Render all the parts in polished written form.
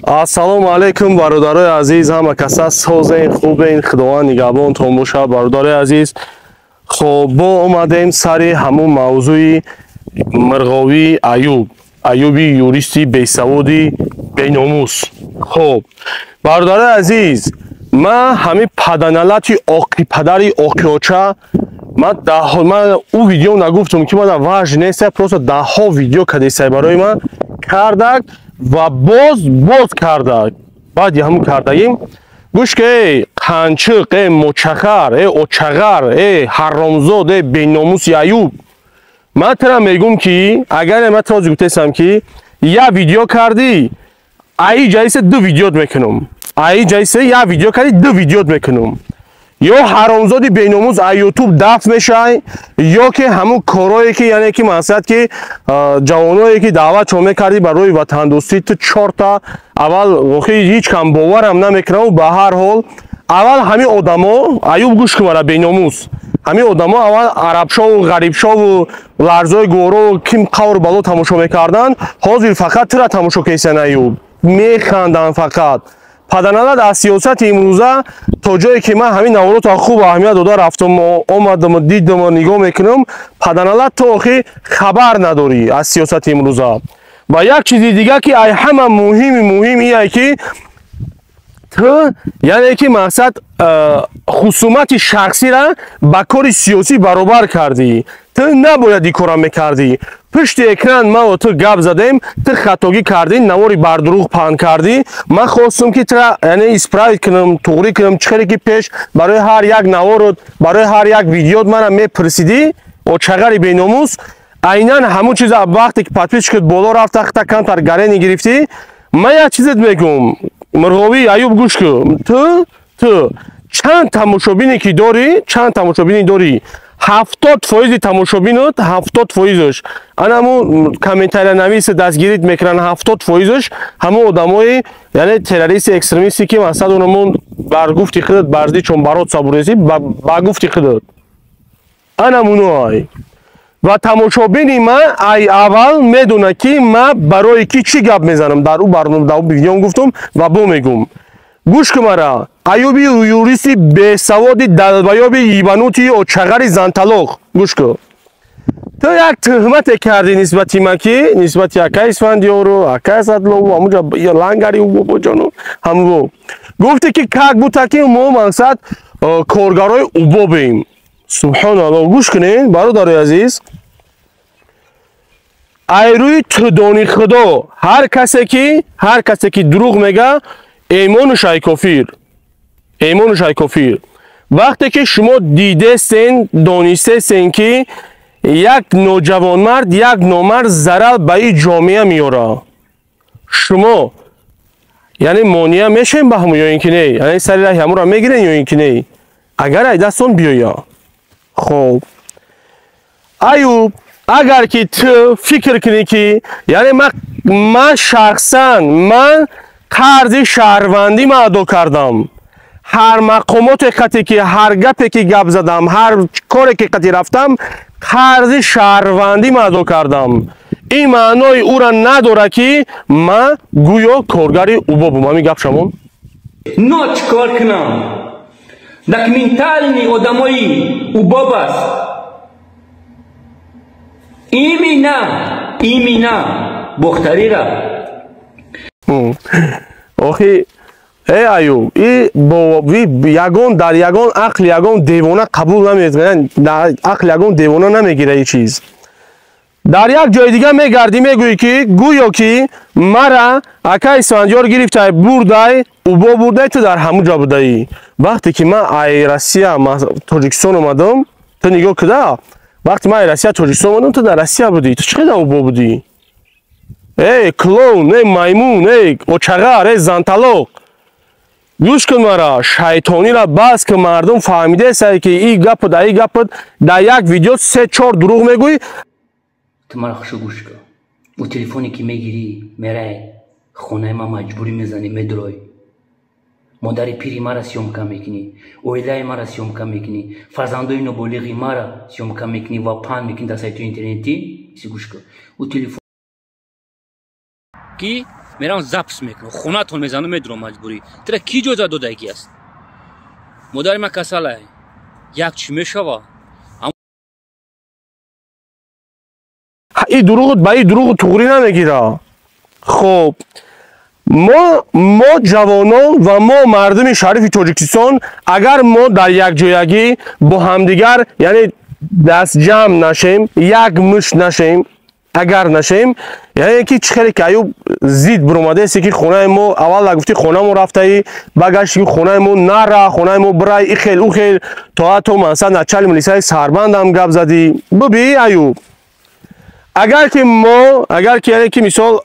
Ассалому алайкум, бародарои азиз, ҳама каса созен, хубен, Худованд нигаҳбонтон бошад, бародарои азиз. Хоб, бо омадем сари ҳамун мавзӯи мирғовии Аюб, Аюби юристи бесаводи беномус. Хоб, бародарои азиз, ман ҳамин паданалати оқи падари оқиоча, ман даҳ, ман ӯ видео нагуфтум, ки ман важн нест, просто даҳҳо видео кадесай барои ман кардак ва боз боз кардак. Баъди ҳамун кардагим, гӯш ки, эй қанчиқ, э мочахар, э очағар, э ҳаромзод, э беномуси Аюб, ман тира мегум, ки агар ман този гуфтесам, ки як видео кардӣ, аи ҷайсе ду видеот мекунам, аи ҷайсе як видео кардӣ, ду видеот мекунам. Ё ҳаромзоди беномус а Ютуб дафт мешай, ё ки ҳамун корое ки, яъне ки мақсад, ки ҷавоное ки даъватшон мекардӣ барои ватандӯстӣ, ту чорта аввал охи ҳеҷ кам боварам намекунам. Ба ҳар ҳол, аввал ҳамин одамо, Аюб, гӯш кун мара, беномус, ҳамин одамо аввал Арабшову Ғарибшову Ларзои Гӯро ким қавр бало тамошо мекарданд, ҳозир фақат тура тамошо кесен, Аюб, механданд фақат. Паданалад аз сиёсати имрӯза, то ҷое ки ман ҳамин наворотро хуб аҳамият дода рафтам, омадам, дидам, нигоҳ мекунам, паданалад, ту охи хабар надорӣ аз сиёсати имрӯза. Ва як чизи дига, ки ай ҳама муҳими муҳим ие, ки ту, яъне ки мақсад, хусумати шахсира ба кори сиёсӣ баробар кардӣ. Ту набояд ин кора мекардӣ. Пушти экран ман ту гап задем, ту хатогӣ кардӣ, навори бардурӯғ паҳн кардӣ. Ман хостум, ки тура, яъне, исправить кунам, туғрӣ кунам. Чӣ хеле ки пеш барои ҳар як наворот, барои ҳар як видеот мана мепурсидӣ, очағари беномус, айнан ҳамун чиза. Вақте ки подписчикат боло рафта, хата камтар гарени гирифтӣ, ман як чизет мегӯм, мирғовӣ Аюб, гӯш кун. Ту чанд тамошобине ки дорӣ, чанд тамошобине дорӣ, 70 фоизи тамошобинот, 70 фоизаш анаму комментария нависи дастгирит мекунанд, 70 фоизаш ҳамон одамои, яъне террористи, экстремисти, ки мақсад онамон бар гуфти худат барзи чон барот сабуреси, ба гуфти худат анамуноай. Ва тамошобини ман ай аввал медонад, ки ман барои ки чӣ гап мезанам. Дар ӯ барнома, дар ӯ видеом гуфтум ва бо мегум. Гӯш кун мара, Аюби юристи бесаводи долбоёби ебанутый очағари занталоқ, гӯш кун. Ту як тӯҳмате кардӣ нисбати ман, ки нисбати акай Исфандиёру, акай Садлову, ҳамуҷа лангари бобоҷону ҳамво гуфте, ки как будто ки мо мақсад коргарои убобем. Субҳоналло, гӯш кунед, бародарои азиз, ай рӯи тудони Худо, ҳар касе ки дурӯғ мега, эймонуш ай кофир, эймонуш ай кофир. Вақте ки шумо дидесен, донистесен, ки як ноҷавонмард, як номард зарар ба ин ҷомеа меёра, шумо, яъне, монеа мешавем ба ҳамун ё ин ки не? Яъне сари раҳи ҳамонро мегирен ё ин ки не, агар ай дастон биёя? Хоб, Аюб, агар ки ту фикр кунӣ, ки яъне ман шахсан ман қарзи шаҳрвандима адо кардам, ҳар мақомоте қате ки, ҳар гапе ки гап задам, ҳар коре ки қати рафтам, қарзи шаҳрвандима адо кардам, ин маънои ӯра надорад, ки ман гӯё коргари убобум. Ҳамин гап шамон. Но чӣ кор кунам? Документальный одамои убоб аст, именно бохтарира. Охи, э Аюб, и ягон дар ягон ақл ягон девона қабул намекунад, ақл ягон девона намегира и чиз. Дар як ҷои дига мегардӣ, мегӯӣ, ки гӯё ки мара ака Исфандиёр гирифтай, бурдай убо, бурдай. Ту дар ҳамун ҷо будаӣ, вақте ки ман ай Россия Тоҷикистон омадам. Ту нигоҳ куда, вақте ман ай Россия Тоҷикистон омадам, ту дар Россия будӣ. Ту чӣ қадар убо будӣ, эй клоун, эй маймун, эй очағар, эй занталоқ? Гӯш кун мара, шайтонира бас ки мардум фаҳмидесай, ки и гапу да и гапу дар як видео се чор дурӯғ мегӯӣ. Ту мара хушу гӯш кун. Ӯ телефоне ки мегирӣ, мерай хонаи ман, маҷбурӣ мезанӣ, медурой, модари пири мара съёмка мекунӣ, оилаи мара съёмка мекунӣ, фарзандои ноболиғи мара съёмка мекунӣ ва паҳн мекунӣ дар сайтҳои интернетӣ. Си гӯш кун, ӯ телефон ки Мерам запись мекунам, хонатон мезанам, медурам маҷбурӣ. Тира ки иҷозат додагӣ аст? Модари ман касалай, як чӣ мешава? И дурӯғ ба и дурӯғ туғрӣ намегира. Хоб, мо ҷавонон ва мо мардуми шарифи Тоҷикистон, агар мо дар якҷоягӣ бо ҳамдигар, яъне дастҷамъ нашем, як мушт нашем, агар нашем, яъне ки чӣ хеле ки Аюб зид биромадааст, ки хонаи мо аввал гуфти хонамо рафтаи, багашти ки хонаи мо нара, хонаи мо бирай, и хел, ӯ хел, то ҳатто масалан начали милисаи сарбандам гап задӣ. Биби Аюб, агар ки мо, агар ки яъне ки мисол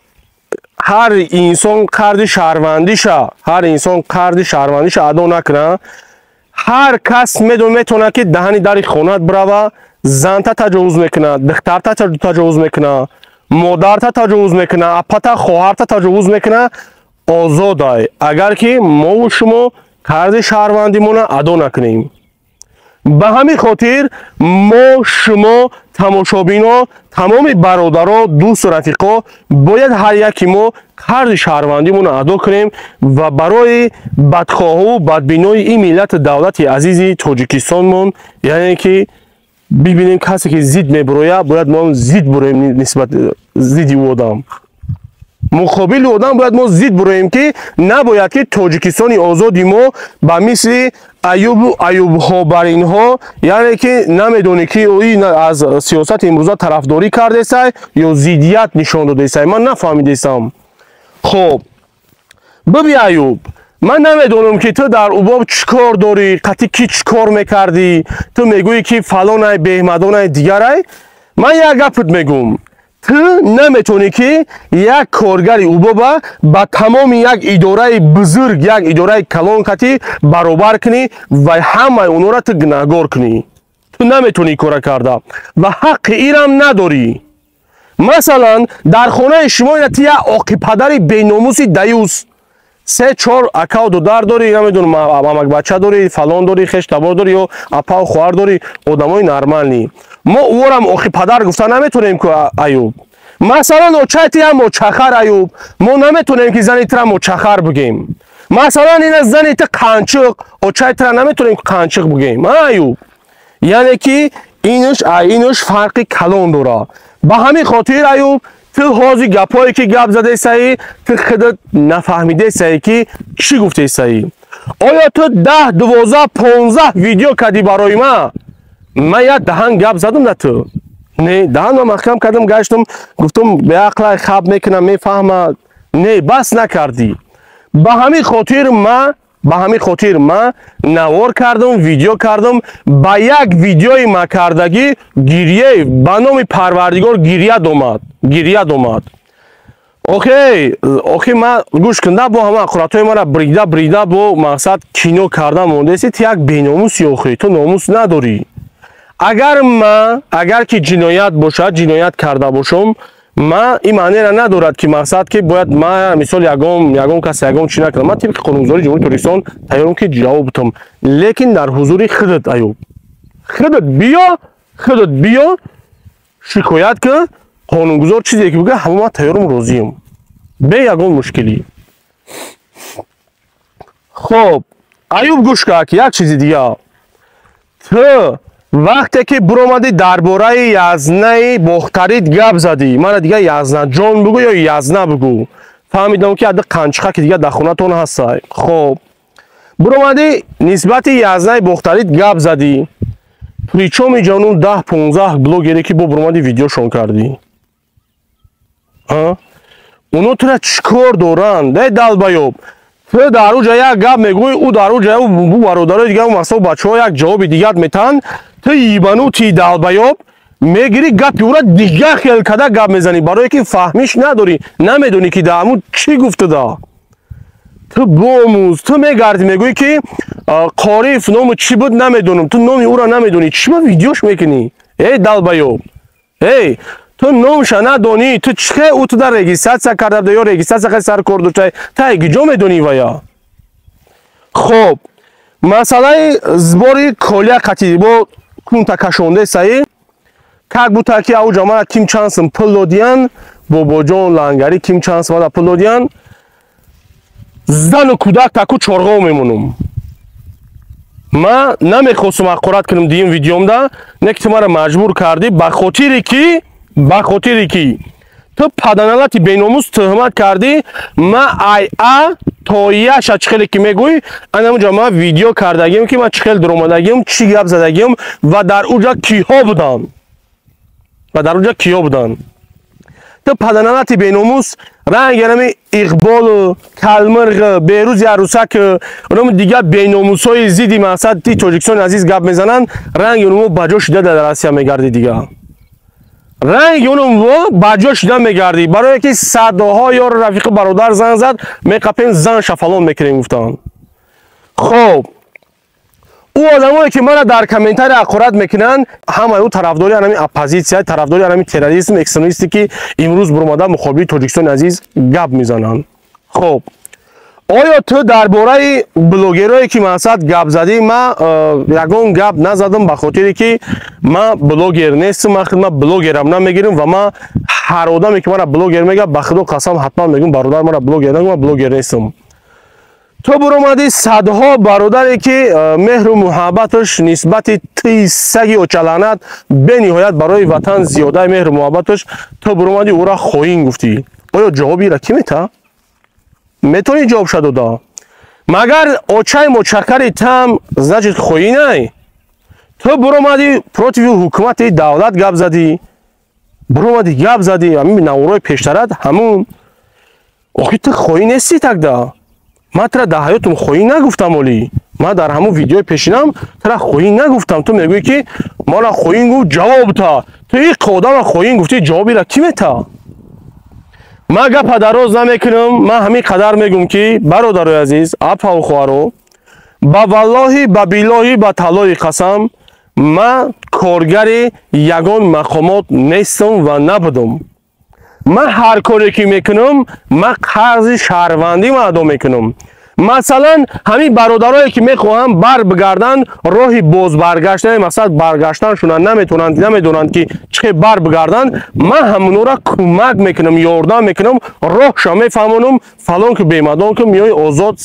ҳар инсон қарди шаҳрвандиша, ҳар инсон қарди шаҳрвандиша адо накунад, ҳар кас метавонад ки даҳани дари хонаат бирава, занта таҷовуз мекунад, духтарта таҷовуз мекунад, модарта таҷовуз мекунад, апата, хоҳарта таҷовуз мекунад, озодай, агар ки мову шумо қарзи шаҳрвандимона адо накунем. Ба ҳамин хотир мо, шумо, тамошобино, тамоми бародаро, дӯсту рафиқо бояд ҳар яки мо қарзи шаҳрвандимонро адо кунем ва барои бадхоҳу бадбинои ин миллату давлати азизи Тоҷикистонмон, яъне ки бибинем касе ки зид мебурояд, бояд мо зид буроем нисбат зидди ӯ одам, муқобили одам бояд мо зид буроем, ки набояд ки Тоҷикистони озоди мо ба мисли Аюбу аюбҳо баринҳо, яъне ки намедонӣ ки ин аз сиёсати имрӯза тарафдорӣ кардесай ё зиддият нишон додесай, ман нафаҳмидесам. Хоб, биби Аюб, ман намедонам ки ту дар убоб чӣ кор дорӣ, қатъи ки чӣ кор мекардӣ, ту мегӯӣ ки фалонай, беҳмадонай, дигарай. Ман як гапат мегӯм, ту наметавонӣ ки як коргари убоба ба тамоми як идораи бузург, як идораи калон қатӣ баробар кунӣ ва ҳамаи онҳоро ту гунаҳгор кунӣ. Ту наметавонӣ кора карда ва ҳаққи ирам надорӣ. Масалан, дар хонаи шумо ина ту як оқипадари беномуси даюс, 3-4 акау дудар дорӣ, намедонам, амакбача дорӣ, фалон дорӣ, хештабор дорӣ ё апау хоҳар дорӣ, одамои нормалнӣ. Мо ӯрам оқипадар гуфта наметавонем ку Аюб. Масалан, очаи ту як мочахар Аюб, мо наметавонем ки зани тура мочахар бигем. Масалан, ина зани ту қанчиқ, очаи тура наметавонем ки қанчиқ бигем, Аюб. Яъне ки инаш фарқи калон дорад. Ба ҳамин хотир Аюб, ту ҳозир гапҳое ки гап задесаӣ, ту худат нафаҳмидесаӣ ки чӣ гуфтесаӣ. Оё ту 10, 12, 15 видео кардӣ барои ман? Ман як даҳан гап задам да ту? Не, даҳанро маҳкам кардам, гаштам, гуфтам беақлай хаб мекунам, мефаҳма. Не, бас накардӣ. Ба ҳамин хотир ман, ба ҳамин хотир ман навор кардам, видео кардам, ба як видеои макардагӣ гирье ба номи Парвардигор гирья домад, гирья домад. Охе, охе, ман гӯш кун, да, бо ҳама ақуратҳои мара брида брида бо мақсад кино карда мондаси, ту як беномуси, охе, ту номус надорӣ. Агар ман, агар ки ҷиноят бошад, ҷиноят карда бошам, ман ин маънеро надорад ки мақсад ки бояд ман мисол ягон кас ягон чӣ накунам. Ман тибқи қонунгузории Ҷумҳурии Тоҷикистон тайёрам ки ҷавоб бутам, лекин дар ҳузури худат Аюб, худат биё, худат биё шикоят кун, қонунгузор чизе ки бигӯяд, ҳама ман тайёрам, розиям, бе ягон мушкилӣ. Хоб, Аюб, гӯш кун, ки як чизи дига, ту вақте ки биромадӣ дар бораи язнаи бохтарид гап задӣ, мана дига язнаҷон бигӯ ё язна бигӯ, фаҳмидам ки ада қанчиқа ки дига дар хонатон ҳастай. Хоб, биромадӣ нисбати язнаи бохтарид гап задӣ, причом иҷону 10-15 блогере ки бо биромадӣ видеошон кардӣ, оно тура чӣ кор доранд? Э далбаёб, ту дар уҷа як гап мегӯӣ, ӯ дар уҷа бу бародарои дигар, мақсад бачаҳо як ҷавоби дигар метаҳанд, ту ибанути далбаёб мегирӣ гапи ӯра дигар хел када гап мезанӣ, барое ки фаҳмиш надорӣ, намедонӣ ки дар ҳамун чӣ гуфтада. Ту бомӯз, ту мегардӣ мегӯӣ ки Қориф ному чӣ буд намедонам, ту номи ӯра намедонӣ, чӣ ба видеош мекунӣ? Эй далбаёб, эй ту номша надонӣ, ту чӣ хел ӯ туда регистратсия карда буда ё регистратсия хел сар кор дошта, та гиҷо медонӣ вая? Хоб, масъалаи сбори колия қатӣ бо кунта кашонде саи, как будто ки ау ҷамара ким чансм пул додиян, бобоҷон Лангари ким чанс мада пул додиян. Зану кӯдак таку чорғов мемонам. Ман намехостум ҳақорат кунам дуюм видеомда, не ки ту мара маҷбур кардӣ, ба хотире ки ту паданалати беномус тӯҳмат кардӣ. Ман ай а то яша чӣ хеле ки мегӯӣ, анамуҷа ман видео кардагиам, ки ман чӣ хел дуромадагиам, чӣ гап задагиам ва дар уҷа киҳо буданд. Ва дар уҷа киҳо буданд. Ту паданалати беномус ранг янами Иқболу Калмирғ, Берӯз Ярусак, онам дигар беномусҳои зидди мақсад ти Тоҷикистони азиз гап мезананд, ранги онмо ба ҷо шуда дар Россия мегардӣ дигар. Ранги онмо ба ҷо шуда мегардӣ, барое ки садоҳо ёру рафиқу бародар зан зад, меқапем зан шафалон мекунем гуфтанд. Хоб, ӯ одамое ки мара дар комментария ҳақорат мекунанд, ҳамаи ӯ тарафдори анами оппозитсия, тарафдори анами терроризм, экстремисте ки имрӯз буромада муқобили Тоҷикистони азиз гап мезананд. Хоб, оё ту дар бораи блогерое ки мақсад гап задӣ, ман ягон гап назадам, ба хотире ки ман блогер нестам, ман худма блогерам намегирам ва ман ҳар одаме ки мара блогер мегӯяд, ба худо қасам, ҳатман мегӯям: бародар, мара блогер нагӯ, ман блогер нестам. Ту буромадӣ садҳо бародаре ки меҳру муҳаббаташ нисбати ти саги очаланат бениҳоят барои ватан зиёдаи меҳру муҳаббаташ, ту буромадӣ ӯра хоин гуфтӣ. Оё ҷавоби ира кӣ мета? Метавонӣ ҷавобша дода? Магар очаи мочакари там значит хоинай? Ту буромадӣ против ҳукумати давлат гап задӣ, буромадӣ гап задӣ, ҳамин наворои пештарат ҳамун. Охи ту хоин нестӣ тогда? Ман тура дар ҳаётум хоин нагуфтам, олӣ. Ман дар ҳамун видеои пешинам тура хоин нагуфтам. Ту мегӯӣ ки мара хоин гуфт, ҷавоб та. Ту ин одамро хоин гуфтӣ, ҷавобира кӣ мета? Ман гапа дароз намекунам, ман ҳамин қадар мегӯм ки бародарои азиз, апаву хоҳаро, ба валлоҳи, ба биллоҳи, ба таллоҳи қасам, ман коргари ягон мақомот нестам ва набудам. Ман ҳар коре ки мекунам, ман қарзи шаҳрвандима адо мекунам. Масалан, ҳамин бародарое ки мехоҳанд бар бигарданд, роҳи бозбаргаштани мақсад баргаштаншона наметавонанд, намедонанд ки чӣ хел бар бигарданд, ман ҳамонора кӯмак мекунам, ёрдам мекунам, роҳша мефаҳмонам, фалон ки бемадон ки миёи озод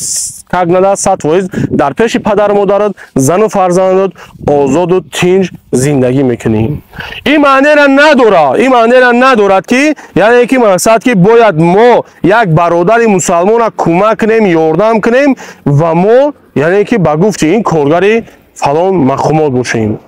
как нада 100% дар пеши падару модарат, зану фарзандат озоду тинҷ зиндагӣ мекунӣ. Ин маънеро надорад, ин маънеро надорад ки яъне ки мақсад ки бояд мо як бародари мусалмона кӯмак кунем, ёрдам кунем ва мо яъне ки ба гуфти ин коргари фалон мақомот бошем.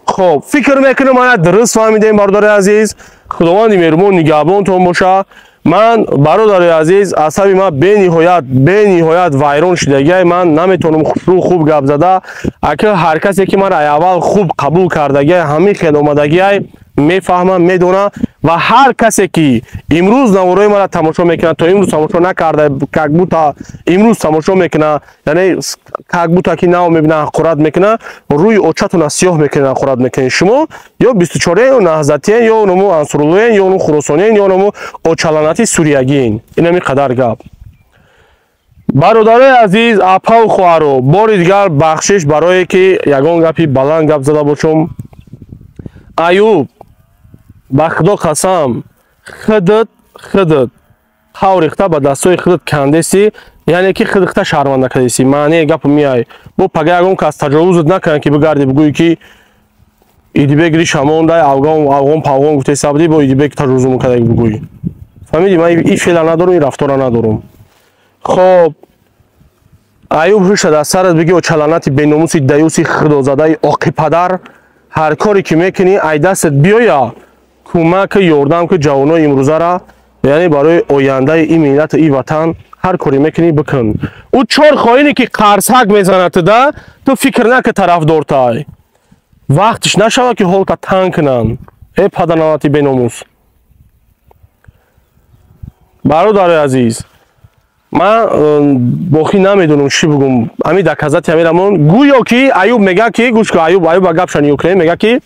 Хоб, фикр мекунам мана дуруст фаҳмидем, бародари азиз. Худованди меҳрубон нигаҳбонтон боша. Ман бародари азиз, асаби ман бениҳоят бениҳоят вайрон шудагиай, ман наметавонам хушрӯ хуб гап зада. Ака ҳар касе ки мара аввал хуб қабул кардагиай, ҳамин хел омадагиай, мефаҳмам, медона ва ҳар касе ки имрӯз наворои мара тамошо мекунад, то имрӯз тамошо накарда, как будто имрӯз тамошо мекунад, яъне как будто ки нав мебина, ҳақорат мекунад, рӯи очатона сиёҳ мекунад, ҳақорат мекунед. Шумо ё 24 ё наҳзатиен, ё ному ансуруллоен, ё ному хуросониен, ё ному очаланати суриягиен. Инами қадар гап. Бародарои азиз, апаву хоҳаро, бори дигар бахшиш барое ки ягон гапи баланд гап зада бошум. Аюб, ба худо қасам, худат худат қаврихта ба дастҳои худат кандеси, яъне ки худихта шарманда кардеси. Маънии гапу меай. Бо пага ягон кас таҷовузат накунад ки бигарди бигӯӣ ки Идибек ришамондай, афғон афғон павғон гуфтеса будӣ, бо Идибек таҷовузум карда бигӯӣ. Фаҳмидӣ? Ман ин феъла надорам, ин рафтора надорам. Хоб, Аюб, ҳуша дар сарат бигӣ, очаланати беномуси даюси худозадаи оқи падар, ҳар коре ки мекунӣ, ай дастат биёя, кӯмак ёрдам ки ҷавонои имрӯзара, яъне барои ояндаи ин миллату ин ватан ҳар коре мекунӣ бикун. Ӯ чор хоине ки қарсак мезанад туда, ту фикр нака тарафдортай. Вақтиш нашава ки ҳолта танг кунанд. Э паданалати беномус. Бародари азиз, ман бохӣ намедонам чӣ бигӯм. Ҳамин доказати ҳамирамон гӯё ки Аюб мега ки гӯш кун, Аюб, Аюб ба гапша нигоҳ кунем, мега ки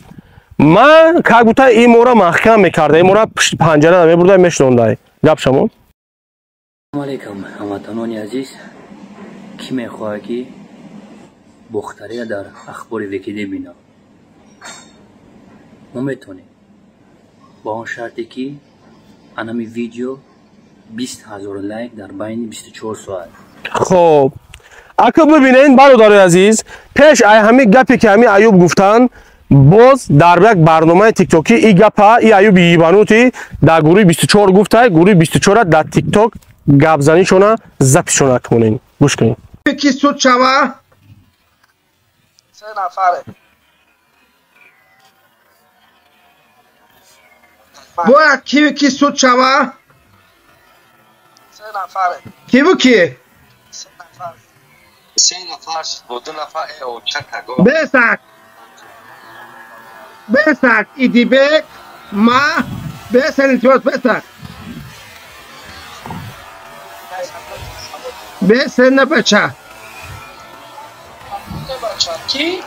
ман как будто ин мора маҳкам мекарда, ин мора пушти панҷара мебурда, мешинондай. Гапшамон. Салому алайкум, ҳамватанони азиз. Кӣ мехоҳад ки бохтария дар ахбори ВКД бинад? Мо метавонем ба он шарте ки анами видео 20 000 лайк дар байни 24 соат. Хоб ака бибинед бародарои азиз, пеш ай ҳамин гапе ки ҳамин Аюб гуфтанд, боз дар як барномаи тиктокӣ и гапа и Аюби ебанутый дар гурӯҳи 24 гуфтай, гурӯҳи 24 дар тикток гапзанишона записшона кунед, гӯш кунед. Ки суд шава? Се нафаре. Бояд ки суд шава? Се нафаре. Киву ки? Се нафар. Се нафар бо ду нафар оча. Бесак. Бесак, Идибек, ма, бесак, илтимос, бесак. Бесак на бача. Бача ки?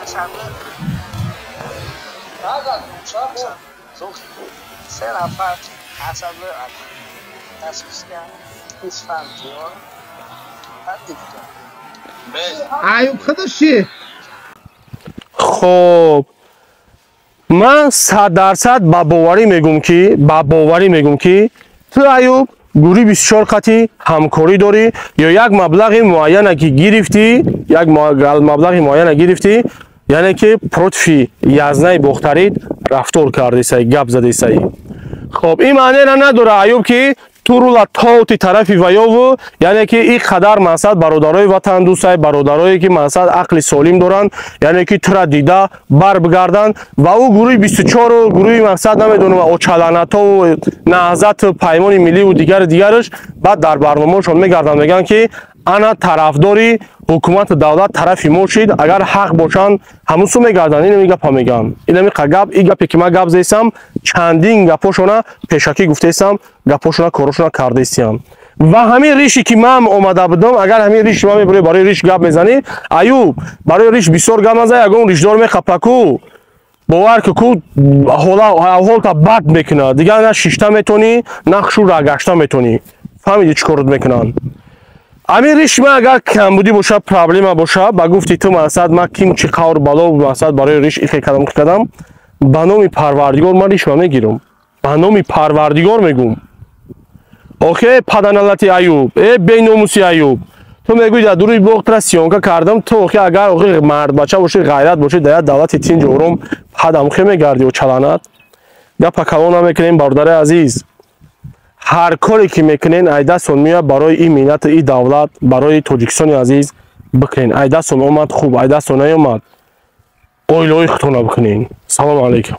Се нафар асабли Isfandiyor. Аюб худаш. Хоб ман 100% ба боварӣ мегӯм ки ту Аюб гурӯҳи 24 қати ҳамкорӣ дорӣ ё як маблағи муайяне ки гирифтӣ, як маблағи муайяне гирифтӣ, яъне ки против язнаи бохтарид рафтор кардисай, гап задисай. Хоб ин маънеро надора Аюб ки ту рула тоти тарафи ваёву, яъне ки ин қадар мақсад бародарои ватандӯстай, бародарое ки мақсад ақли солим доранд, яъне ки тура дида бар бигарданд ва ӯ гурӯҳи 24 гурӯҳи мақсад намедонам очаланатову наҳзату паймони милливу дигари дигараш баъд дар барномаошон мегарданд, мегӯянд ки ана тарафдори ҳукумату давлат тарафи мо шид, агар ҳақ бошанд ҳамун су мегарданд. Инами гапа мегӯянд, инами гап, ин гапе ки ман гап зесам чандин гапошона пешакӣ гуфтесам, гапошона корошона кардесиям. Ва ҳамин риши ки ман омада будам, агар ҳамин риши ман мебурӣ барои риш гап мезанӣ, Аюб барои риш бисёр гап назанӣ, ягон ришдор мехапаку, бовар ки ку ҳолта бад мекунад, дигар на шишта метонӣ, на хушура гашта метонӣ. Фаҳмидӣ чӣ корот мекунанд? Ҳамин риш ман агар камбудӣ боша, проблема боша, ба гуфти ту мақсад ман ким чӣ қавр бало мақсад барои риш ихе кадам кадам, ба номи Парвардигор ман ришма мегирам, ба номи Парвардигор мегӯм. Охе паданалати Аюб, э беномуси Аюб, ту мегӯӣ дар дуруи боғ тура сиёнка кардам, ту охе агар охе мардбача бошӣ, ғайрат бошӣ, дар як давлати тинҷ ором падам хе мегардӣ очаланат. Гапа калон намекунем бародари азиз. Ҳар коре ки мекунен ай дастон меояд барои ин миллату ин давлат, барои Тоҷикистони азиз бикунен. Ай дастон омад хуб, ай дастон наёмад оилаҳои худтонро бикунен. Салому алайкум.